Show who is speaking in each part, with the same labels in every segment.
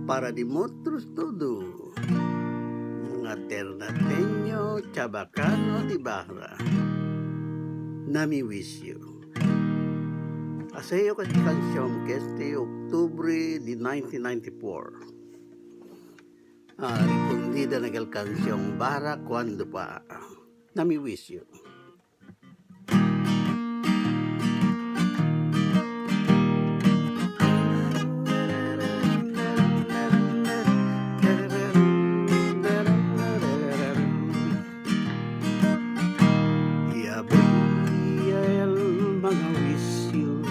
Speaker 1: Para de motros todo mga ternateño chabacano di barra nami wish you. Aseyo kasi canción que este octubre de 1994. Rifundida na aquel canción Barra Cuando Pa. Nami wish you. Y abría el mga wisyo,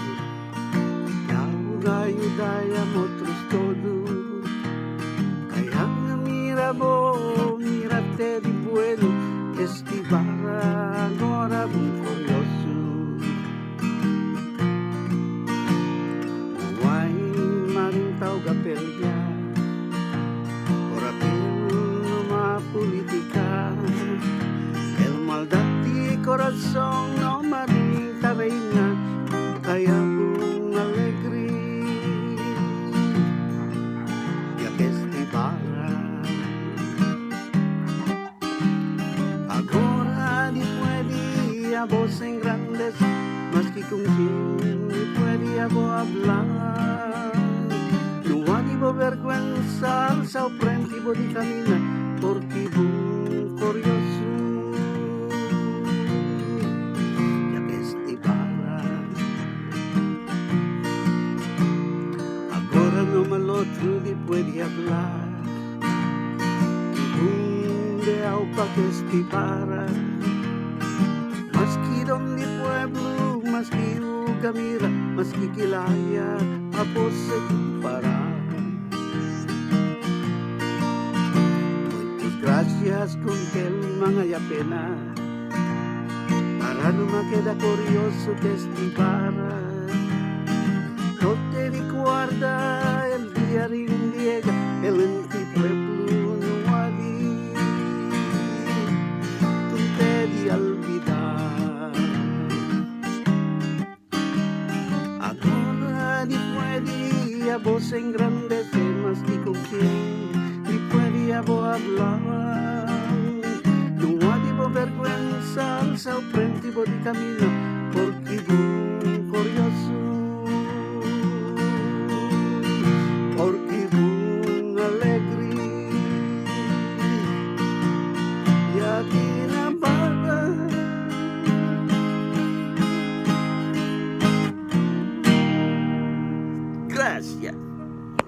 Speaker 1: Ayudaya motros todo. Kaya nga mira bo, mírate di bueno, este barra agora bum curioso. Way marintaw gapelya, por apel ma política. El maldad di corazón no marinta reina, kaya bum alegre. Ya que este barra agora ni puede a vos engrandece más que con quien ni puede a vos hablar. No hay vergüenza alza o frente y camina porque bum curioso. Ya que este barra agora no mal otro ni puede hablar. Bunde au pa que este para mas que donde pueblo, mas que Ugamira, mas que Quilaya, a se compara. Muchas gracias con que el mga ya pena, para no me queda curioso que este para. No te recuerda el día llega, el enti pueblo no hay, tú te di olvidar. Agora ni puede a vos engrandece más que con quien ni puede a vos hablar. No hay vergüenza alza o frente y de camino porque bum curioso, porque bum alegre. Y aquí la barra. Gracias.